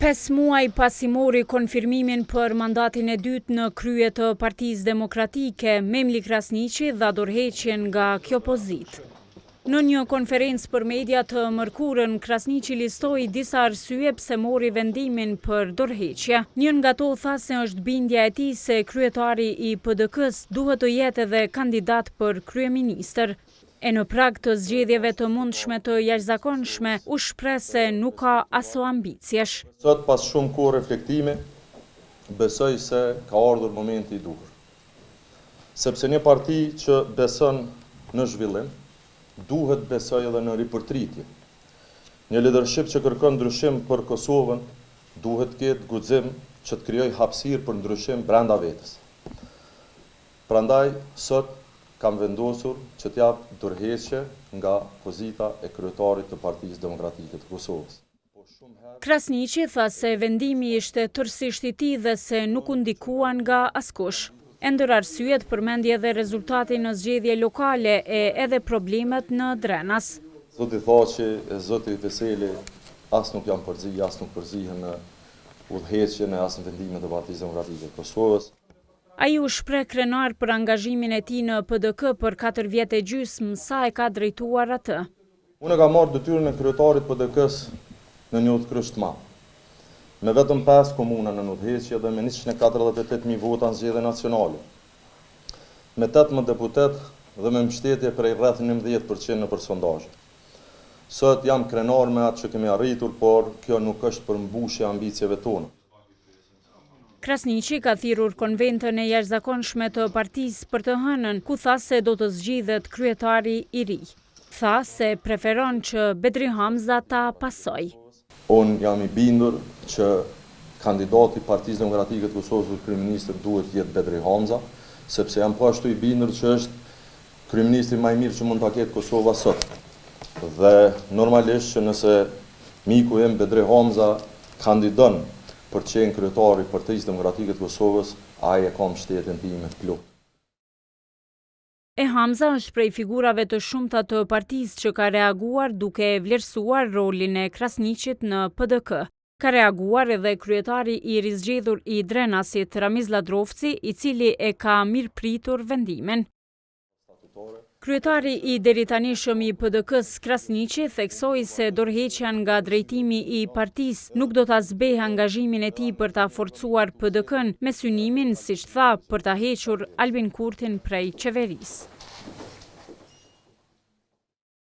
Pesë muaj pasi mori konfirmimin për mandatin e dytë në krye të Partisë Demokratike, Memli Krasniqi dha dorëheqjen nga kjo pozitë. Në një konferencë për media të mërkurën, Krasniqi listoi disa arsye pse mori vendimin për dorëheqje. Një nga to tha se është bindja e tij se kryetari i PDK-së duhet të jetë edhe kandidat për kryeministër. E në prag të zgjedhjeve të mundshme të jashtëzakonshme, u shpreh se nuk ka aso ambiciesh. Sot pas shumë kohë reflektimi, besoj se ka ardhur momenti i duhur. Sepse një parti që beson në zhvillim, duhet të besojë edhe në ripërtritje. Një lidership që kërkon ndryshim për Kosovën, duhet të ketë guxim që të krijojë hapësirë për ndryshim brenda vetes. Prandaj, sot kam vendosur që të jap dorëheqje nga pozita e kryetarit të Partisë Demokratike të Kosovës. Krasniqi tha se vendimi ishte tërësisht i tij dhe se nuk u ndikua nga askush. E ndër arsyet përmendi edhe rezultatin në zgjedhje lokale e edhe problemet në Drenas. Zoti Thaçi e zoti Veseli as nuk janë përzi, as nuk përzihen në udhëheqjen e as në vendimet e Partisë Demokratike të Kosovës. Ai u shpreh krenar për angazhimin e tij në PDK për katër vjet e gjysmë sa e ka drejtuar atë. Unë e kam marrë detyrën e kryetarit të PDK-së në një udhëkryq të madh. Me vetëm pesë komuna nën udhëheqje dhe me 148.000 vota në zgjedhje nacionale. Me 18 deputetë dhe me mbështetje prej rreth 11% nëpër sondazhe. Sot jam krenar me atë që kemi arritur, por kjo nuk është përmbushje e ambicieve tona. Krasniqi ka thirrur konventën e jashtëzakonshme të partisë për të hënën, ku tha se do të zgjidhet kryetari i ri. Tha se preferon që Bedri Hamza ta pasojë. Unë jam i bindur që kandidati i Partisë Demokratike të Kosovës për kryeministër duhet të jetë Bedri Hamza, sepse jam po ashtu i bindur që është Kryeministri ma i mirë që mund ta ketë Kosova sot. Dhe normalisht që nëse miku im Bedri Hamza kandidon për të qenë kryetar i Partisë Demokratike të Kosovës, ai e ka mbështetjen time të plotë. E Hamza është prej figurave të shumta të partisë që ka reaguar duke vlerësuar rolin e Krasniqit në PDK. Ka reaguar edhe kryetari i rizgjedhur i Drenasit, Ramiz Lladrovci, i cili e ka mirëpritur vendimin. Kryetari i deritanishëm i PDK-së, Krasniqi, theksoi se dorëheqja nga drejtimi i partisë nuk do ta zbehë angazhimin e tij për ta forcuar PDK-në, me synimin, siç tha, për ta hequr Albin Kurtin prej qeverisë.